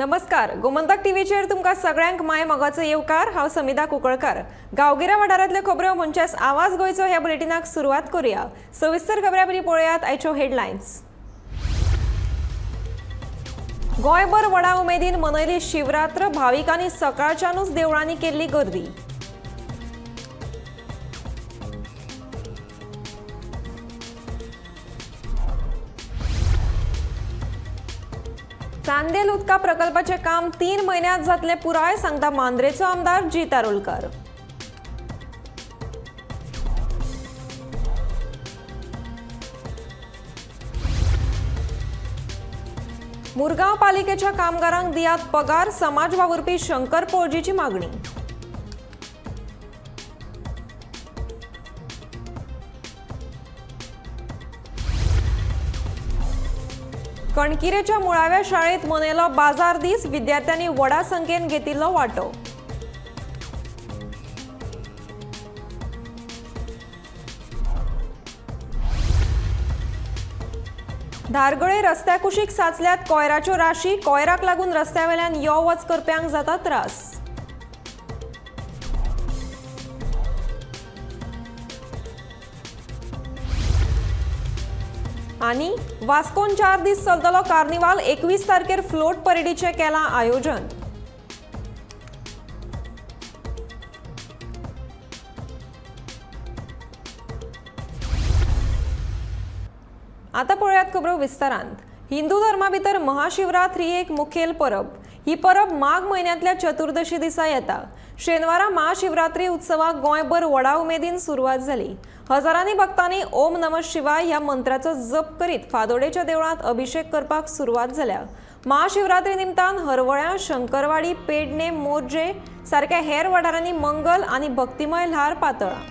नमस्कार, गोमंतक टीव्हीचेर तुमकां सगळ्यांक माय मोगाचो येवकार. हांव समिधा कुंकळकर. गांवगिऱ्या वाठारांतल्यो खबऱ्यो म्हणचेच आवाज गोंयचो ह्या बुलेटिनाक सुरवात करूया. सविस्तर खबऱ्यां पयलीं पळोवयात आयच्यो हेडलायन्स. गोंयभर व्हडा उमेदीन मनयली शिवरात्र. भाविकांनी सकाळच्यानूच देवळांनी केल्ली गर्दी. चांदेल उदका प्रकल्पाचे काम 3 म्हयन्यांत जातलें पुराय, सांगता मांद्रेचो आमदार जीत आरोलकर. मुरगांव पालिकेच्या कामगारांक दियात पगार, समाज वावुरपी शंकर पोळजीची मागणी. कणकिरेच्या मुळाव्या शाळेत मनयलो बाजार दीस, विद्यार्थ्यांनी व्हडा संख्येन घेतिल्लो वांटो. धारगळे रस्त्या कुशीक साचल्यात कोयराच्यो राशी, कोयराक लागून रस्त्या वेल्यान यो वच करप्यांक जाता त्रास. आनी वास्कोन 4 दीस चलतलो कार्निवाल, 21 तारखेर फ्लोट परेडीचें केलां आयोजन. आतां पळोवयात खबरो विस्तारांत. हिंदू धर्मा भितर महाशिवरात्री एक मुखेल परब. ही परब माघ म्हयन्यांतल्या चतुर्दशी दिसा येता. शेनवारा महाशिवरात्री उत्सवाक गोंयभर व्हडा उमेदीन सुरवात जाली. हजारांनी भक्तांनी ओम नमः शिवाय ह्या मंत्राचो जप करीत फादोडेच्या देवळांत अभिषेक करपाक सुरवात जाल्या. महाशिवरात्री निमतान हरवळ्या, शंकरवाडी, पेडणे, मोरजे सारक्या हेर वाठारांनी मंगल आनी भक्तिमय ल्हार पातळ्ळां.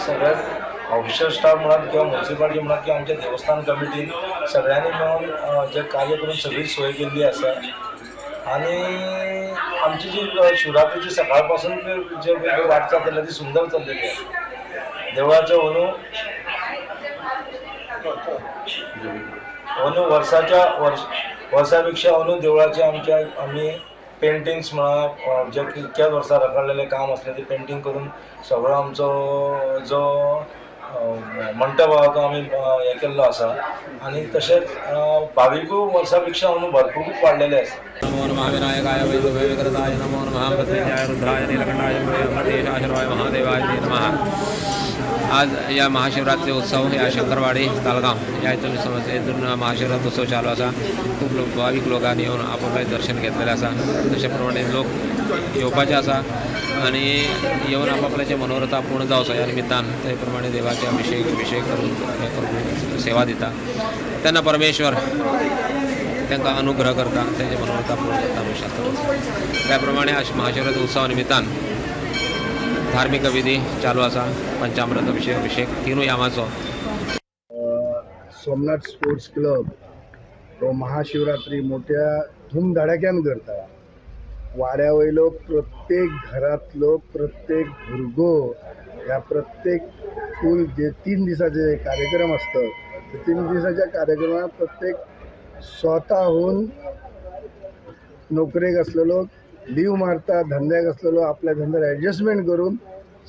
सगळ्यात ऑफिशियल स्टाफ म्हणात किंवा म्युन्सिपाल्टी म्हणात किंवा आमच्या देवस्थान कमिटीन सगळ्यांनी मेळून जे कार्य करून सगळी सोय केल्ली आसा. आनी आमची जी शिवरात्रीची सकाळ पासून जे वाटचाल चल्ल्या ती सुंदर चल्लेली आसा. देवळाच्या अंदू अंदू वर्साच्या वर्सा पेक्षा अंदू देवळाचे आमच्या आमी पेंटिंग्स म्हणा, जे कितक्याच वर्सां रखडलेलें काम आसलें तें पेंटींग करून सगळो आमचो जो मंटप आहा तो आमी हें केल्लो आसा. आनी तशेंच भाविकूय वर्सां पेक्षा अंदू भरपूर वाडलेले आसा. नमो नमः विनायकाय वैभवविकृताय नमो नमः मृत्युंजयाय रुद्राय नीलकंठाय अमृतेशाय महादेवाय नमः. आज या महाशिवरात्री उत्सव या शंकरवाडी तालगांव या इथून समज इथून महाशिवरात्री उत्सव चालू आसा. खूप लोक भावीक लोकांनी येवन आपआपले दर्शन घेतलेलें आसा. तशे प्रमाणे लोक येवपाचे आसा आनी येवन आपापल्याचे मनोरथा पूर्ण जावचो ह्या निमित्तान ते प्रमाणे देवाचे अभिषेक करून हे करून सेवा दिता. तेन्ना परमेश्वर तांकां अनुग्रह करता, तेंचे मनोरथा पूर्ण करता म्हणून शास्त्र. त्या प्रमाणे महाशिवरात्री उत्सवा निमित्तान धार्मिक विधी चालू आसा. पंचामृत अभिषेक तिनूय यामाचो. सोमनाथ स्पोर्ट्स क्लब हो महाशिवरात्री मोठ्या धूमधडाक्यान करता. वाड्या वयलो प्रत्येक घरांतलो प्रत्येक भुरगो ह्या प्रत्येक फूल जे 3 दिसाचे कार्यक्रम आसता ते 3 दिसाच्या कार्यक्रमात प्रत्येक स्वताहून नोकरेक आसलेलो लीव मारता, धंद्याक आसलेलो आपल्या धंद्यार एडजस्टमेंट करून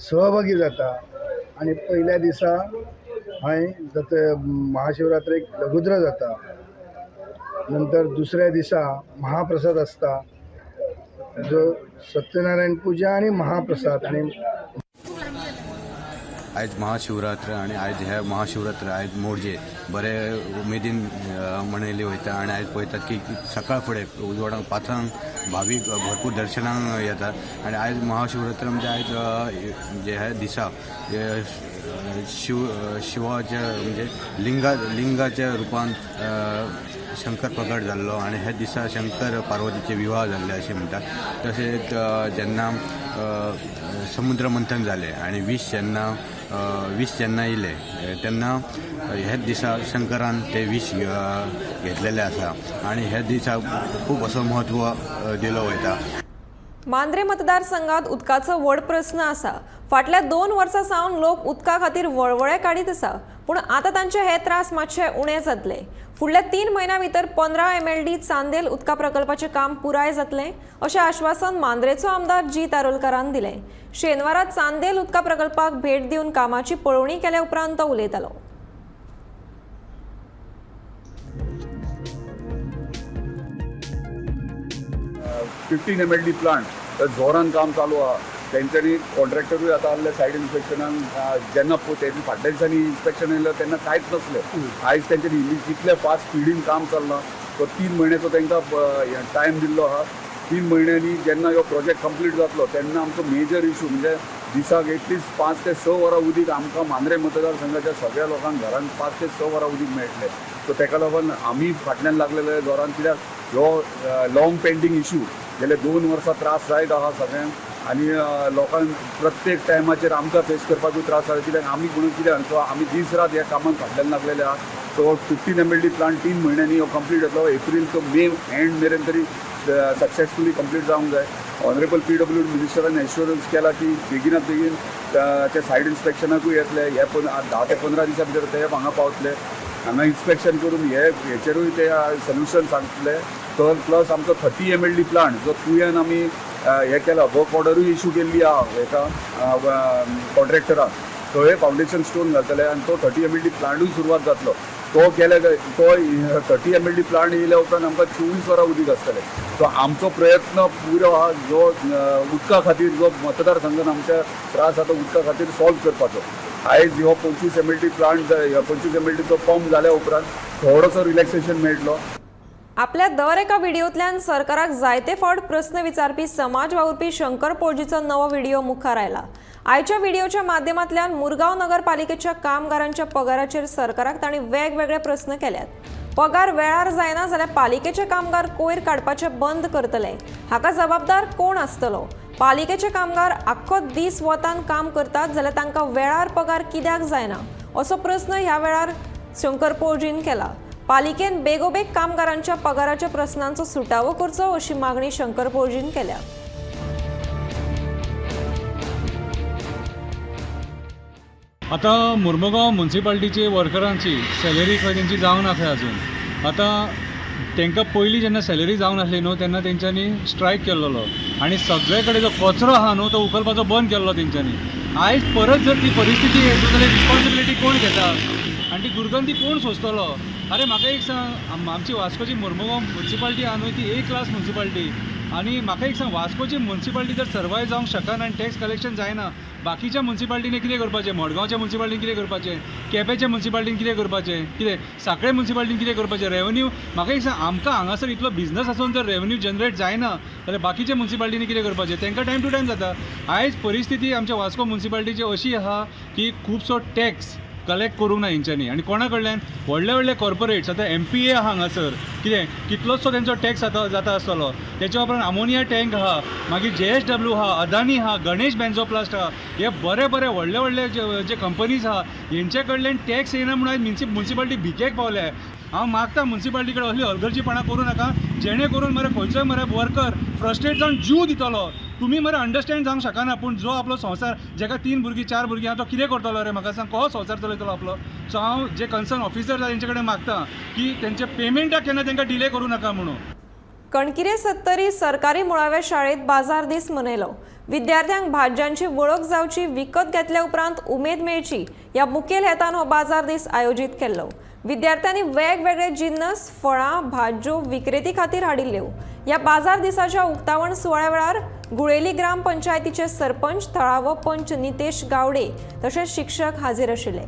सहभागी जाता. आनी पयल्या दिसा हय जाता महाशिवरात्रेक लघुद्र जाता. नंतर दुसऱ्या दिसा महाप्रसाद आसता, जो सत्यनारायण पुजा आनी महाप्रसाद. आनी आयज महाशिवरात्र आनी आयज हे महाशिवरात्र आयज मोरजे बरे उमेदीन मनयली वयता आनी आयज पळयतात की सकाळ फुडें उजवाडाक 5 भावीक भरपूर दर्शनाक येतात आनी आयज महाशिवरात्र म्हणजे आयज म्हणजे ह्या दिसा शिवाच्या म्हणजे लिंगाच्या रुपान शंकर प्रगट जाल्लो आनी ह्या दिसा शंकर पार्वतीचे विवाह जाल्ले अशें म्हणटात. तशेंच जेन्ना समुद्र मंथन जालें आनी विष जेन्ना येयलें तेन्ना ह्याच दिसा शंकरान ते विष घेतलेलें आसा आनी ह्या दिसा खूब असो म्हत्व दिलो वयता. मांद्रे मतदारसंघात उदकाचो व्हड प्रस्न आसा. फाटल्या 2 वर्सां सावन लोक उदका खातीर वळवळे काडीत आसा, पूण आतां तांचे हे त्रास मातशे उणे जातले. फुडल्या 3 म्हयन्यां भितर 15 MLD Chandel उदका प्रकल्पाचें काम पुराय जातलें अशें आश्वासन मांद्रेचो आमदार जीत आरोलकारान दिलें. शेनवारा चांदेल उदका प्रकल्पाक भेट दिवन कामाची पळोवणी केल्या उपरांत तो उलयतालो. 15 MLD plant तर जोरान काम चालू आहा. तेंच्यांनी कॉन्ट्रॅक्टरूय आतां आहले सायड इन्स्पेक्शनाक जेन्ना तेंच्या फाटल्या दिसांनी इन्स्पेक्शन येयलें तेन्ना कांयच नासलें. आयज तेंच्यांनी इतले फास्ट स्पिडीन काम चल्लां. तो 3 म्हयन्याचो तांकां टायम दिल्लो आहा. 3 म्हयन्यांनी जेन्ना हो प्रोजेक्ट कंप्लीट जातलो तेन्ना आमचो मेजर इशू म्हणजे दिसाक एटलिस्ट 5 ते 6 वरां उदीक आमकां मांद्रे मतदारसंघाच्या सगळ्या लोकांक घरान 5 ते 6 वरां उदीक मेळटलें. सो तेका लागून आमी फाटल्यान लागलेले जोरान, कित्याक हो लॉंग पेंडींग इशू गेले 2 वर्सां त्रास जायत आहा सगळ्यांक आनी लोकांक प्रत्येक टायमाचेर आमकां फेस करपाकूय त्रास जाता, कित्याक आमी म्हणून कितें सो आमी दीस रात ह्या कामाक फाटल्यान लागलेले आहा. सो 15 MLD plant 3 म्हयन्यांनी हो कंप्लीट जातलो. एप्रील तो मे एंड मेरेन तरी सक्सेसफुली कंप्लीट जावंक जाय. ऑनरेबल PWD मिनिस्टरान एश्योरन्स केला की बेगिनात बेगीन ते सायड इन्स्पेक्शनाकूय येतले. हे 10 ते 15 दिसां भितर ते हांगा पावतले. हांगा इन्स्पेक्शन करून हे हेचेरूय ते सोल्युशन सांगतले. तर प्लस आमचो 30 MLD plant जो तुयेन आमी हे केला, वर्क ऑर्डरूय इशू केल्ली आहा हेका कॉन्ट्रॅक्टराक, थंय फावंडेशन स्टोन घालतले आनी तो 30 MLD प्लांटूय सुरवात जातलो. तो केले तो 30 MLD plant येयल्या उपरांत आमकां 24 वरां उदीक आसतलें. सो आमचो प्रयत्न पुरो आहा जो उदका खातीर जो मतदारसंघान आमच्या त्रास जाता उदका खातीर सॉल्व करपाचो. आयज हो 25 MLD plant 25 MLDचो पंप जाल्या उपरांत थोडोसो रिलॅक्सेशन मेळटलो. आपल्या दर एका व्हिडिओतल्यान सरकाराक जायते फावट प्रस्न विचारपी समाज वावुरपी शंकर पोळजीचो नवो व्हिडिओ मुखार आयला. आयच्या व्हिडिओच्या माध्यमांतल्यान मुरगांव नगरपालिकेच्या कामगारांच्या पगाराचेर सरकाराक तांणी वेगवेगळे प्रस्न केल्यात. पगार वेळार जायना जाल्यार पालिकेचे कामगार कोयर काडपाचे बंद करतले, हाका जबाबदार कोण आसतलो? पालिकेचे कामगार आख्खो दीस वतान काम करतात जाल्यार तांकां वेळार पगार कित्याक जायना असो प्रस्न ह्या वेळार शंकर पोळजीन केला. पालिकेन बेगोबेग कामगारांच्या पगाराच्या प्रस्नांचो सुटावो करचो अशी मागणी शंकर पोळजीन केल्या. आतां मुर्मुगांव मुन्सिपाल्टीचे वर्करांची सॅलरी खंय तेंची जावंक ना खंय अजून. आतां तांकां पयलीं जेन्ना सॅलरी जावंक नासली न्हू तेन्ना तेंच्यांनी स्ट्रायक केल्लो आनी सगळे कडेन जो कचरो आहा न्हू तो उखलपाचो बंद केल्लो तेंच्यांनी. आयज परत जर ती परिस्थिती येत जाल्यार रिस्पॉन्सिबिलिटी कोण घेता आनी ती दुर्गंधी कोण सोंसतलो? अरे म्हाका एक सांग, आमची वास्कोची मुर्मुगांव मुन्सिपाल्टी आहा न्हू ती A class municipality आनी म्हाका एक सांग, वास्कोची मुन्सिपाल्टी जर सर्वायव जावंक शकना आनी टॅक्स कलेक्शन जायना, बाकीच्या मुन्सिपाल्टीनी कितें करपाचें? मडगांवच्या मुन्सिपाल्टीन कितें करपाचें? केपेंच्या मुन्सिपाल्टीन कितें करपाचें? कितें साखळे मुन्सिपाल्टीन कितें करपाचें? रेवन्यू म्हाका एक सांग, आमकां हांगासर इतलो बिजनस आसून जर रेवन्यू जनरेट जायना जाल्यार बाकीच्या मुन्सिपाल्टीनी कितें करपाचें? तांकां टायम टू टायम जाता. आयज परिस्थिती आमच्या वास्को मुन्सिपाल्टीची अशी आहा की खुबसो टॅक्स कलेक्ट करूंक ना हेंच्यांनी आनी कोणा कडल्यान व्हडले व्हडले कॉर्पोरेट्स आतां MPA आहा हांगासर, कितें कितलोसो तेंचो टॅक्स आतां जाता आसतलो. तेच्या उपरांत अमोनिया टँक आहा, मागीर JSW आहा, अदानी आहा, गणेश बेन्झोप्लास्ट आहा. हे बरे बरे व्हडले व्हडले जे कंपनीज आहा हेंचे कडल्यान टॅक्स येयना म्हणून आयज मुन्सिपाल्टी भिकेक पावल्या. हांव मागता मुन्सिपाल्टी कडेन असली हलगर्जीपणां करूं नाका, जेणे करून मरे खंयचोय मरे वर्कर फ्रस्ट्रेट जावन जीव दितलो. तुमी मरे अंडरस्टँड जावंक शकना, पूण जो आपलो संवसार जेका 3 भुरगीं 4 भुरगीं आहा तो कितें करतलो रे? म्हाका सांग, कसो संवसार चलयतलो आपलो? सो हांव जे कन्सर्न ऑफिसर आहा तेंचे कडेन मागता की तेंचे पेमेंटाक केन्ना तेंकां डिले करूं नाका म्हणून. कणकिरे सत्तरी सरकारी मुळाव्या शाळेत बाजार दीस मनयलो. विद्यार्थ्यांक भाज्यांची वळख जावची, विकत घेतल्या उपरांत उमेद मेळची ह्या मुखेल हेतान हो बाजार दीस आयोजीत केल्लो. विद्यार्थ्यांनी वेगवेगळे जिन्नस, फळां, भाज्यो विक्रेती खातीर हाडिल्ल्यो. ह्या बाजार दिसाच्या उक्तावण सुवाळ्या वेळार गुळेली ग्राम पंचायतीचे सरपंच, थळावो पंच नितेश गावडे तशेंच शिक्षक हाजीर आशिल्ले.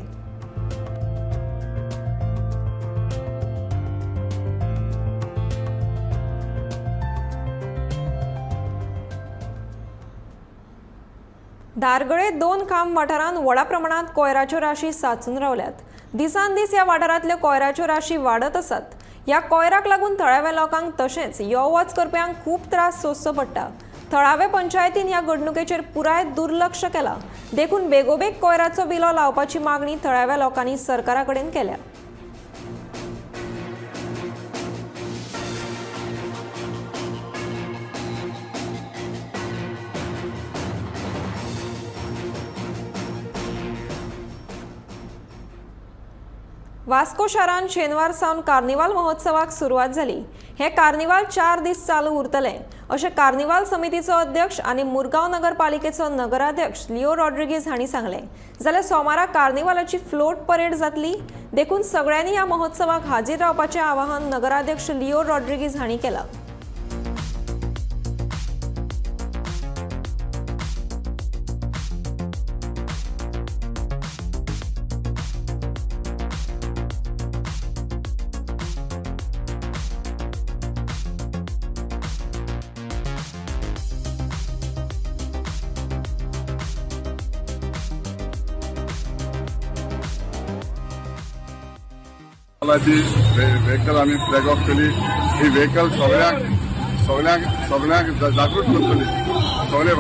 धारगळे 2 खांब वाठारांत व्हडा प्रमाणात कोयराच्यो राशी साचून रावल्यात. दिसान दीस ह्या वाठारांतल्यो कोयराच्यो राशी वाडत आसात. ह्या कोयराक लागून थळाव्या लोकांक तशेंच यो वच करप्यांक खूब त्रास सोंसचो पडटा. थळावे पंचायतीन ह्या घडणुकेचेर पुराय दुर्लक्ष केलां. देखून बेगोबेग कोयराचो विलो लावपाची मागणी थळाव्या लोकांनी सरकारा कडेन केल्या. वास्को शारांत शेनवार सावन कार्निवाल महोत्सवाक सुरवात जाली. हे कार्निवाल 4 दीस चालू उरतले अशें कार्निवाल समितीचो अध्यक्ष आनी मुरगांव नगरपालिकेचो नगराध्यक्ष लिओ रॉड्रिगीज हांणी सांगलें. जाल्यार सोमारा कार्निवालाची फ्लोट परेड जातली. देखून सगळ्यांनी ह्या महोत्सवाक हाजीर रावपाचें आवाहन नगराध्यक्ष लिओ रॉड्रिगीज हांणी केलां. ती व्हेकल आमी फ्लॅग ऑफ केली. ही व्हेकल सगळ्यांक सगळ्यांक सगळ्यांक जागृत करतली, सगळे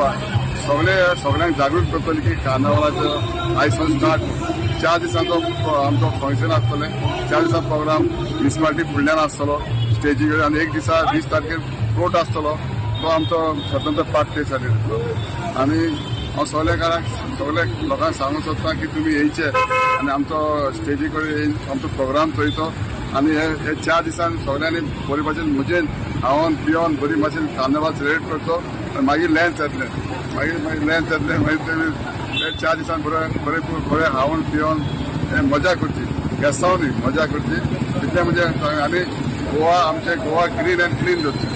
सगळे सगळ्यांक जागृत करतली की कार्नावालाचो आयज सावन स्टार्ट 4 दिसांचो आमचो फंक्शन आसतलें. 4 दिसां प्रोग्राम म्युनिसिपालिटी फुडल्यान आसतलो स्टेजी कडेन आनी एक दिसा 20 तारखेर फ्लोट आसतलो. तो आमचो स्वतंत्र पार्ट ते जातलो. आनी हांव सगळ्या सगळ्या लोकांक सांगूंक सोदता की तुमी येयचे आनी आमचो स्टेजी कडेन आमचो प्रोग्राम चोयचो. आनी हे 4 दिसान सगळ्यांनी बरी भाशेन मजेन खावन पिवन बरी भाशेन कार्नावाल सेलिब्रेट करचो. आनी मागीर लँच जातलें, मागीर मागीर लँच जातलें, मागीर ते 4 दिसान बरें बरें बरें खावन पिवन मजा करची, गेस्तांव न्ही मजा करची तितलें म्हणजे आनी गोवा आमचें गोवा ग्रीन अँड क्लीन दवरचें.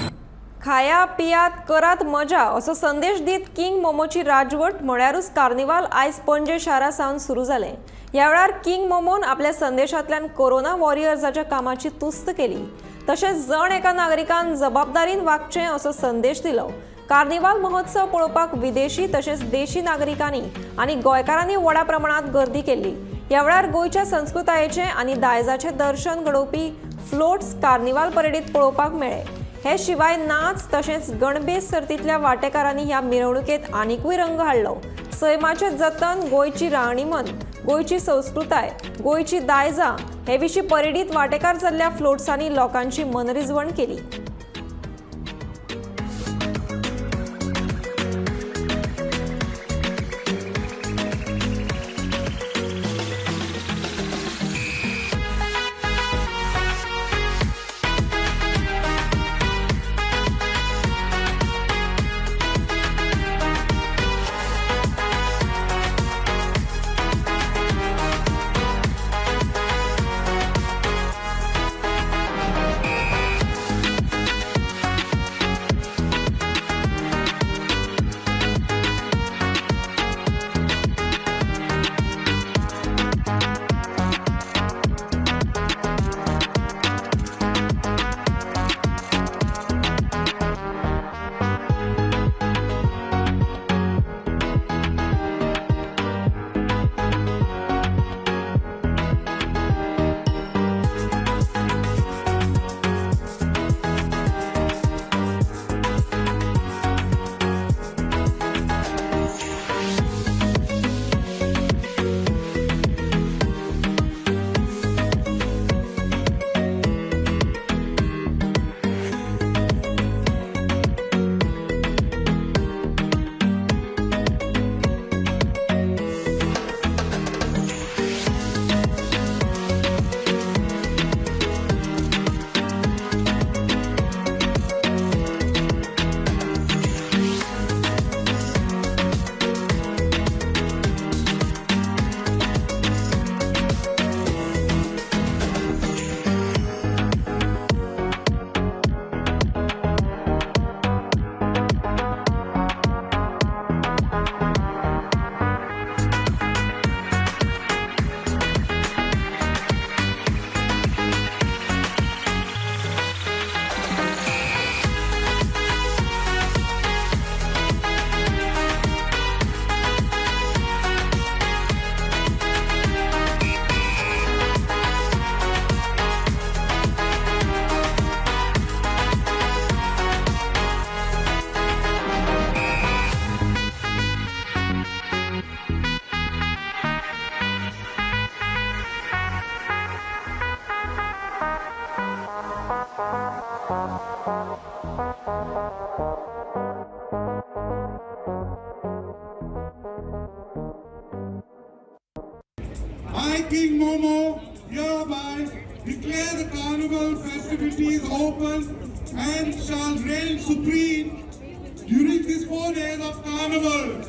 खाया पियात करात मजा असो संदेश दीत किंग मोमोची राजवट म्हळ्यारूच कार्निवाल आयज पणजे शारा सावन सुरू जालें. ह्या वेळार किंग मोमोन आपल्या संदेशांतल्यान कोरोना वॉरियर्साच्या कामाची तुस्त केली. तशेंच जण एका नागरिकान जबाबदारीन वागचें असो संदेश दिलो. कार्निवाल महोत्सव पळोवपाक विदेशी तशेंच देशी नागरिकांनी आनी गोंयकारांनी व्हडा प्रमाणांत गर्दी केल्ली. ह्या वेळार गोंयच्या संस्कृतायेचें आनी दायजाचें दर्शन घडोवपी फ्लोट्स कार्निवाल परेडीत पळोवपाक मेळ्ळे. हे शिवाय नाच तशेंच गणभेस सर्तींतल्या वांटेकारांनी ह्या मिरवणुकेत आनिकूय रंग हाडलो. सैमाचें जतन, गोंयची राहणीमान, गोंयची संस्कृताय, गोंयची दायजां हे विशीं परेडीत वांटेकार जाल्ल्या फ्लोट्सांनी लोकांची मनरिजवण केली. I, King Momo, hereby declare the carnival festivities open and shall reign supreme during these 4 days of carnival.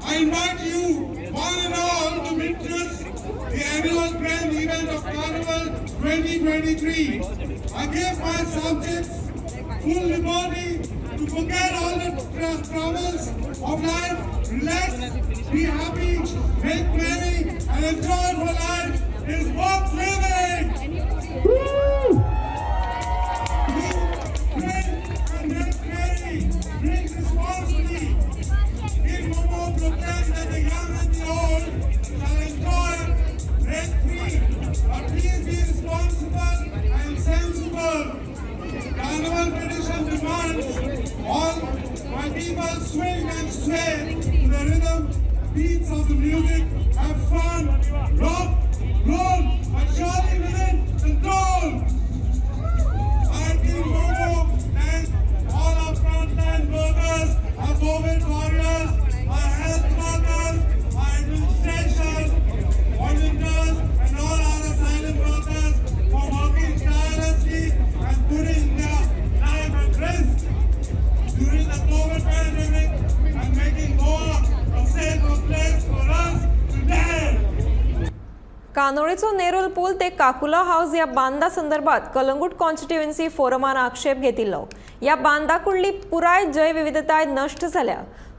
I invite you, one and all, to witness the annual grand event of Carnival 2023. I give my subjects full liberty to forget all the troubles of life, relax, be happy, make merry, and enjoy for life is worth living. Woo! Drink and make merry, drink responsibly. King Momo proclaims that the young and the old shall enjoy rent free, but please be responsible and sensible. Carnival tradition demands all my people swing and sway to the rhythm, beats of the music, have fun, rock, roll, but surely within control. I, King Momo, thank all our frontline workers, our COVID warriors, our health workers, our administration, volunteers, and all other silent workers for working tirelessly and putting their life at risk during the COVID pandemic and making Goa a safer place for us today. कांदोळीचो Nerul पूल ते काकुला house या बांदा संदर्भात Calangute constituency फोरमान आक्षेप घेतिल्लो. ह्या बांदा कुडली पुराय जैवविविधताय नश्ट जाल्या.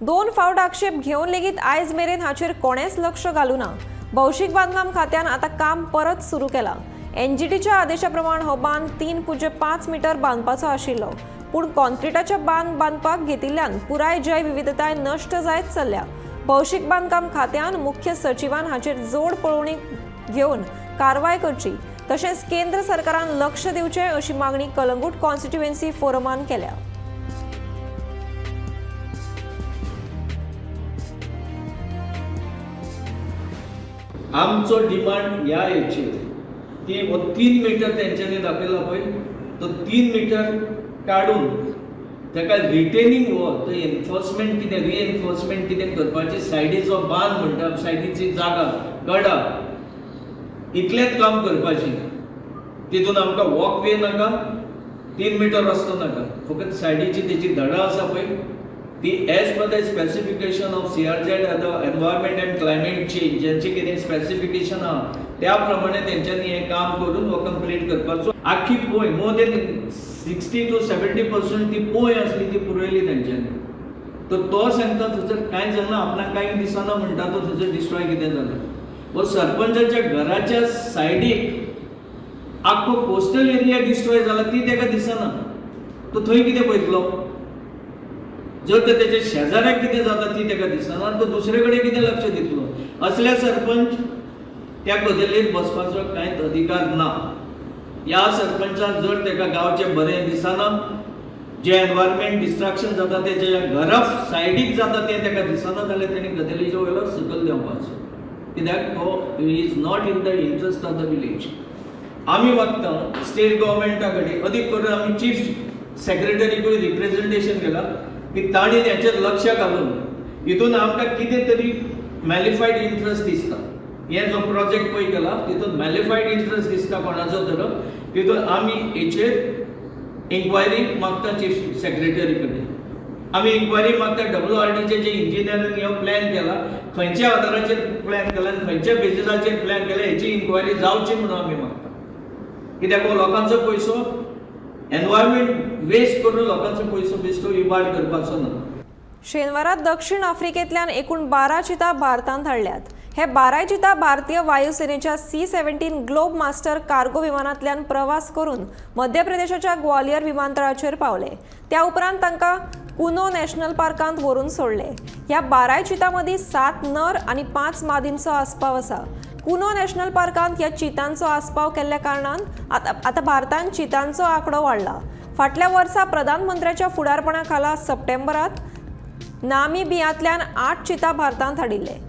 2 फावट आक्षेप घेवन लेगीत आयज मेरेन हाचेर कोणेच लक्ष घालूं ना. भौशीक बांदकाम खात्यान आतां काम परत सुरू केलां. एनजीटीच्या आदेशा प्रमाण हो बांद 3.5 मिटर बांदपाचो आशिल्लो, पूण कॉन्क्रिटाचे बांद बांदपाक घेतिल्ल्यान पुराय जैवविविधताय नश्ट जायत चल्ल्या. भौशीक बांदकाम खात्यान मुख्य सचिवान हाचेर जोड पळोवणी घेवन कारवाय करची, तशेंच केंद्र सरकारान लक्ष दिवचें अशी मागणी कलंगूट कॉन्स्टिट्युएन्सी फोरमान केल्या. आमचो डिमांड ह्या हेचेर की हो 3 मिटर तेंच्यांनी दाखयला पळय, तो 3 मिटर काडून ताका रिटेनिंग वॉल, तो एनफोर्समेंट कितें, रिएनफोर्समेंट कितें करपाची, सायडीचो बांद म्हणटा, सायडीची जागा गडा इतलेंच काम करपाचें. तितून आमकां वॉकवे नाका, 3 मिटर रस्तो नाका, फकत सायडीची तेजी धडां आसा पळय ती as per the specification of CRZ environment and climate change जेंचें कितें स्पेसिफिकेशन आहा त्या प्रमाणे तेंच्यांनी हें काम करून हो कंप्लीट करपाचो. आख्खी पोंय मोर देन 60 to 70% ती पोंय आसली ती पुरयली तेंच्यांनी. तर तो सांगता थंयसर कांय जालें, आपणाक कांय दिसना म्हणटा, तो थंयसर डिस्ट्रॉय कितें जालें. हो सरपंचाच्या घराच्या सायडीक आख्खो कोस्टल एरिया डिस्ट्रॉय जाला ती ताका दिसना, तो थंय कितें पळयतलो. जर तर तेच्या शेजाऱ्याक कितें जाता ती ताका दिसना, तो दुसरे कडेन कितें लक्ष दितलो. असल्या सरपंच त्या कदेलीर बसपाचो कांयच अधिकार ना. ह्या सरपंचान जर ताका गांवचें बरें दिसना, जें एनवायरमेंट डिस्ट्रक्शन जाता तेच्या घरा सायडीक जाता तें ताका दिसना जाल्यार तेणी गदेलीच्या वयलो सकयल देंवपाचो, कित्याक तो is not in the interest of the village. आमी मागता स्टेट गव्हर्मेंटा कडेन, अदीक करून आमी चीफ सेक्रेटरीकूय रिप्रेझेंटेशन केलां की तांणी हेचेर लक्ष घालून हितून आमकां कितें तरी मॅलिफायड इंट्रस्ट दिसता. हे जो प्रोजेक्ट पळय केला तितून मॅलिफायड इंट्रस्ट दिसता कोणाचो तर, तितून आमी हेचेर इन्क्वायरी मागता चीफ सेक्रेटरी कडेन. आमी इन्क्वायरी मागता WRDचे जे इंजिनियरान हो प्लॅन केला खंयच्या आदाराचेर प्लॅन केला आनी खंयच्या बेजिसाचेर प्लॅन केला हेची इन्क्वायरी जावची म्हणून आमी मागता. कित्याक हो लोकांचो पयसो एनवायरमेंट वेस्ट करून लोकांचो पयसो बेश्टो इबाड करपाचो ना. शेनवारा दक्षिण आफ्रिकेंतल्यान एकूण 12 चिता भारतांत हाडल्यात. हे 12 चिता भारतीय वायुसेनेच्या C-17 globe master cargo विमानांतल्यान प्रवास करून मध्य प्रदेशाच्या ग्वालियर विमानतळाचेर पावले. त्या उपरांत तांकां कुनो नॅशनल पार्कांत व्हरून सोडले. ह्या 12 चितां मदीं 7 नर आनी 5 मादींचो आस्पाव आसा. कुनो नॅशनल पार्कांत ह्या चितांचो आस्पाव केल्ल्या कारणान आतां भारतांत चितांचो आंकडो वाडला. फाटल्या वर्सा प्रधानमंत्र्याच्या फुडारपणा खाला सप्टेंबरांत नामिबियांतल्यान 8 चिता भारतांत हाडिल्ले.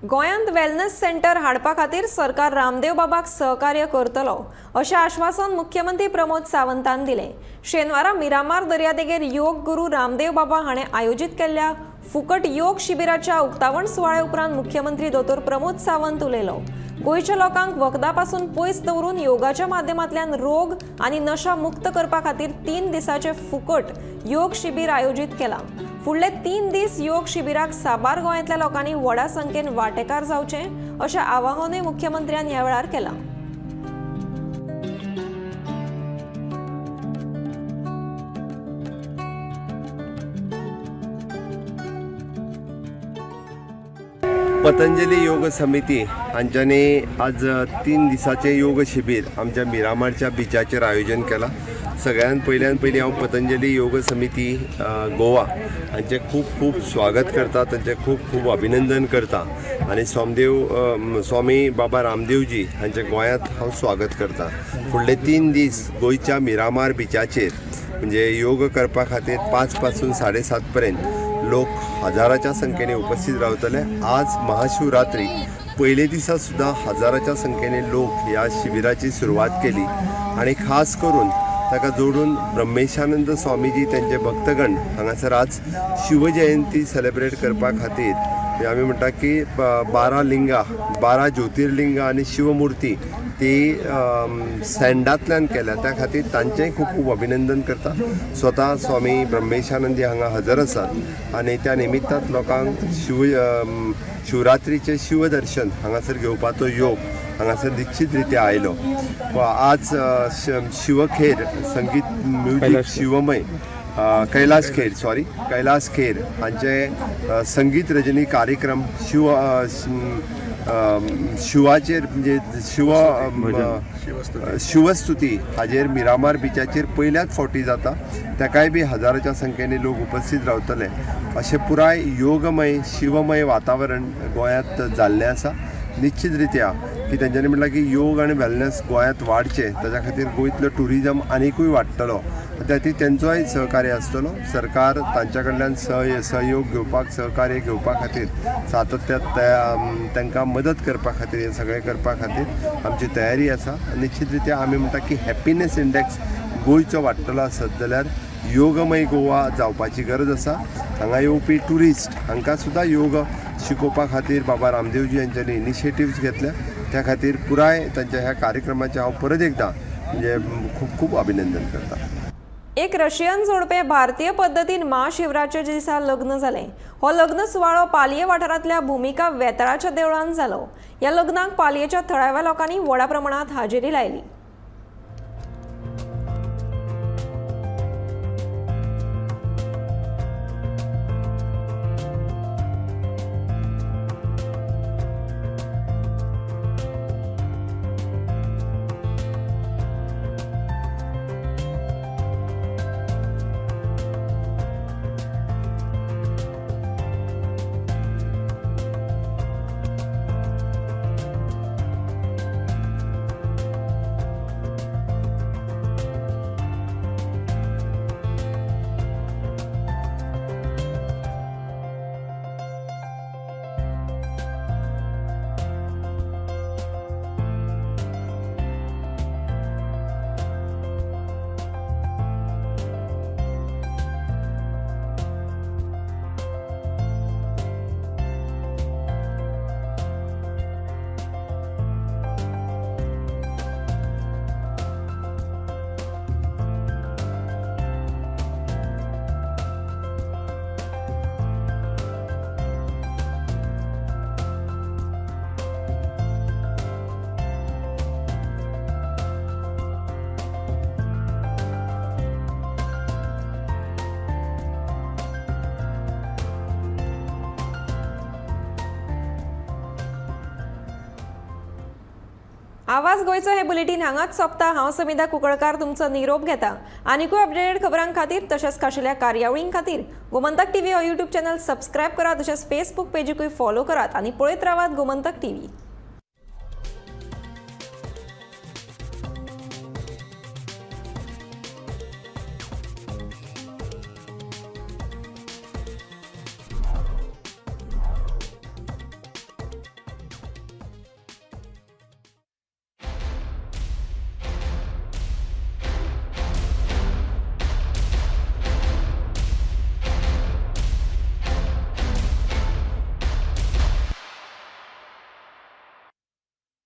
गोंयांत वेलनेस सेंटर हाडपा खातीर सरकार रामदेव बाबाक सहकार्य करतलो अशें आश्वासन मुख्यमंत्री प्रमोद सावंतान दिलें. शेनवारा मिरामार दर्यादेगेर योग गुरू रामदेव बाबा हाणें आयोजीत केल्ल्या फुकट योग शिबिराच्या उक्तावण सुवाळ्या उपरांत मुख्यमंत्री दोतोर प्रमोद सावंत उलयलो. गोंयच्या लोकांक वखदां पासून पयस दवरून योगाच्या माध्यमांतल्यान रोग आनी नशा मुक्त करपा खातीर 3 दिसांचें फुकट योग शिबीर आयोजीत केलां. फुडले 3 दीस योग शिबिराक साबार गोंयांतल्या लोकांनी व्हडा संख्येन वांटेकार जावचें अशें आवाहनूय मुख्यमंत्र्यान ह्या वेळार केलां. पतंजली योग समिती हांच्यांनी आज 3 दिसाचें योग शिबीर आमच्या मिरामारच्या बिचाचेर आयोजन केलां. सगळ्यान पयल्यान पयलीं हांव पतंजली योग समिती गोवा हांचें खूब खूब स्वागत करता, तांचें खूब खूब अभिनंदन करता आनी सोमदेव स्वामी बाबा रामदेवजी हांचें गोंयांत हांव स्वागत करता. फुडले 3 दीस गोंयच्या मिरामार बिचाचेर म्हणजे योग करपा खातीर 5 पासून 7:30 पर्यंत लोक हजाराच्या संख्येने उपस्थित रावतले. आज महाशिवरात्री पयले दिसा सुद्दां हजाराच्या संख्येने लोक ह्या शिबिराची सुरवात केली आनी खास करून ताका जोडून ब्रह्मेशानंद स्वामीजी त्यांचे भक्तगण हांगासर आज शिवजयंती सेलेब्रेट करपा खातीर आमी म्हणटा की 12 लिंगां, 12 ज्योतिर्लिंगां आनी शिवमूर्ती ती सँडांतल्यान केल्या, त्या खातीर तांचेंय खूब खूब अभिनंदन करता. स्वता स्वामी ब्रह्मेशानंदी हांगा हजर आसात आनी त्या निमित्तान लोकांक शिवरात्रीचें शिवदर्शन हांगासर घेवपाचो योग हांगासर निश्चित रित्या आयलो. आज शिवखेर संगीत म्युजीक शिवमय कैलास खेर कैलास खेर हांचे संगीत रजनी कार्यक्रम शिवाचेर म्हणजे शिवस्तुती हाजेर मिरामार बिचाचेर पयल्याच फावटी जाता. ताकाय बी हजाराच्या संख्येने लोक उपस्थित रावतले. अशें पुराय योगमय शिवमय वातावरण गोंयांत जाल्लें आसा. निश्चित रित्या की तेंच्यांनी म्हणलां की योग आनी वेलनेस गोंयांत वाडचें, ताच्या खातीर गोंयतलो ट्युरिजम आनिकूय वाडटलो, त्या खातीर तेंचोय सहकार्य आसतलो. सरकार तांच्या कडल्यान सहयोग घेवपाक, सहकार्य घेवपा खातीर सातत्यान तांकां मदत करपा खातीर हें सगळें करपा खातीर आमची तयारी आसा. निश्चित रित्या आमी म्हणटा की हॅपिनेस इंडेक्स गोंयचो वाडटलो आसत जाल्यार योगमय गोवा जावपाची गरज आसा. हांगा येवपी ट्युरिस्ट हांकां सुद्दां योग शिकोवपा खातीर बाबा रामदेवजी हांच्यांनी इनिशिएटिव्स घेतल्या, त्या खातीर पुराय तांच्या ह्या कार्यक्रमाचें हांव परत एकदां म्हणजे खूब खूब अभिनंदन करता. एक रशियन जोडपें भारतीय पद्दतीन महाशिवरात्रेच्या दिसा लग्न जालें. हो लग्न सुवाळो पालये वाठारांतल्या भुमिका वेतळाच्या देवळान जालो. ह्या लग्नाक पालयेच्या थळाव्या लोकांनी व्हडा प्रमाणांत हाजेरी लायली. आवाज गोंयचो हे बुलेटीन हांगाच सोंपता. हांव समिधा कुंकळकार तुमचो निरोप घेता. आनिकूय अपडेटेड खबरां खातीर तशेंच खाशेल्या कार्यावळीं खातीर गोमंतक टीव्ही हो यूट्यूब चॅनल सबस्क्रायब करात, तशेंच फेसबूक पेजीकूय फॉलो करात आनी पळयत रावात गोमंतक टीव्ही.